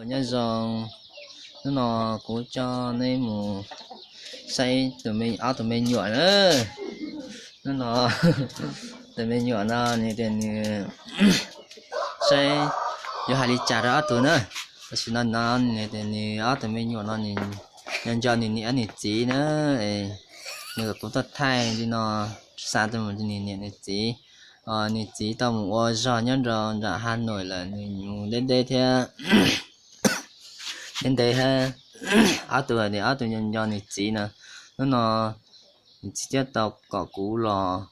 Nyob zoo, hnub no kuv coj nej mus saib ob tug me nyuam na. Hnub no tus me nyuam no nws tias nws saib yuav hais li cas rau ob tug na. Tam sim no no nws tias nws ob tug me nyuam no nws nco nco nws niam nws txiv na. Nws kom kuv tuaj thaij li no xa tuaj mus rau nws niam nws txiv. Nws txiv tau mus ua zog nyob rau nram Has Nois lawm, nws mus deb deb thiab. Deb ntev thiab, ob tug hais tias ob tug nco nco nws txiv no. Hnub no nws txiv thiaj tau kom kuv los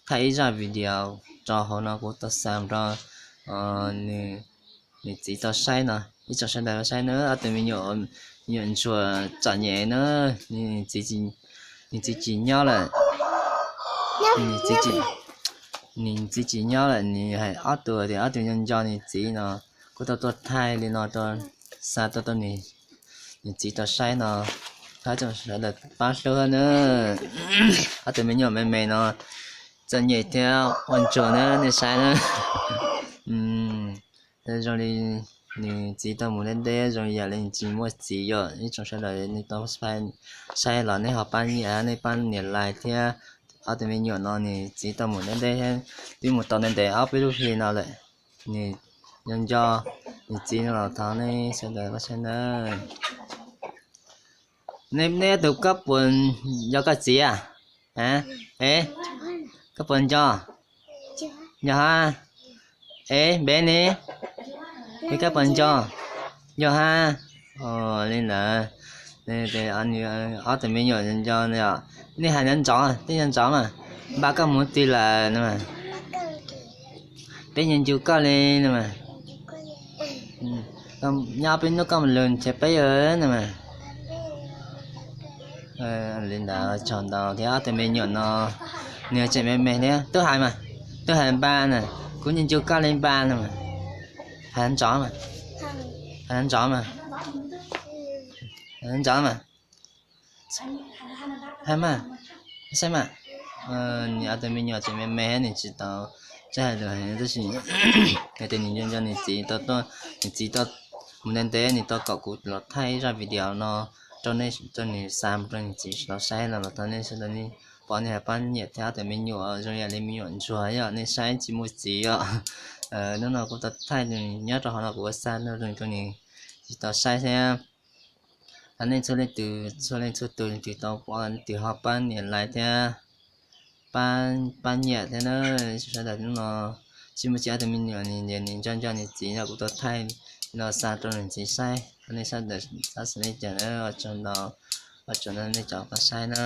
thaij ib zaj video rau hauv no, kuv tau xa rau nws txiv tau saib no, ib tsoom sawv daws tau saib na. Ob tug me nyuam, me nyuam ntsuag txom nyem na, nws txiv tsis nyob lawm. Nws txiv tsis nyob lawm, nws hais ob tug tias ob tug nco nco nws txiv no. Kuv tau tuaj thaij li no rau, xa tuaj rau nws txiv tau saib no. Thov ib tsoom sawv daws pab hlub na. Ob tug me nyuam me me no txom nyem thiab ua ntsuag na, nej saib na. Zoo li nws txiv tau mus deb deb, zoo li yam li nws tsis muaj txiv yom. Ib tsoom sawv daws nej tau saib los nej ho pab nias, nej pab nias like thiab. Ob tug me nyuam no nws txiv tau mus deb deb, twb mus tau ntev ntev ob peb lub hli no lawm. Nws nco nco nws txiv no los thov nej sawv daws pab saib na. Nej ob tug koj puas nco koj txiv a? Es koj puas nco? Nco ha. Es npe ne? Es koj puas nco? Nco ha. Li ntawd, ob tug me nyuam nco nco, nej hais nco ntsoov, tej nco ntsoov mas. Npaj koj mus twg lawm no mas? Peb nco nco koj li no mas. Nyob peb hnub koj mus lug nrhiav peb no mas. Li ntawd tsaug ntau thiab, ob tug me nyuam no nws tseem me me thiab, twb hais mas, twb hais npaj na, kuv nco nco koj li npaj no mas. Hais ntsoov mas, hais ntsoov mas, hais ntsoov mas. Hais mas, saib mas. Nws ob tug me nyuam tseem me me thiab nws tsis tau, tsis hais lus heev tab sis hais tias nws nco nco nws txiv tau tuaj, nws txiv tau mus ntev ntev nws tau kom kuv los thaij zaj video no rau nej, rau nws xa mus rau nws txiv tau saib no los thov nej sawv daws nej pom nej ho pab nyiam thiab. Ob tug me nyuam zoo yam li me nyuam ntsuag yom, nej saib tsis muaj txiv yom. Hnub no kuv tau thaij nws nyob rau hauv no kuv ua xa rau nws tsis tau saib thiab. Thov nej txhua leej txhua tus, leej txhua tus twg tau pom leej twg ho pab nias like thiab, pab nyiam thiab na. Sawv daws hnub no tsis muaj txiv, ob tug me nyuam nws nco nco nws txiv no kuv tau thaij no xa rau nws txiv saib. Thov nej sawv daws xav xav li cas na, ua tsaug ntau, ua tsaug ntau nej cov pab saib na.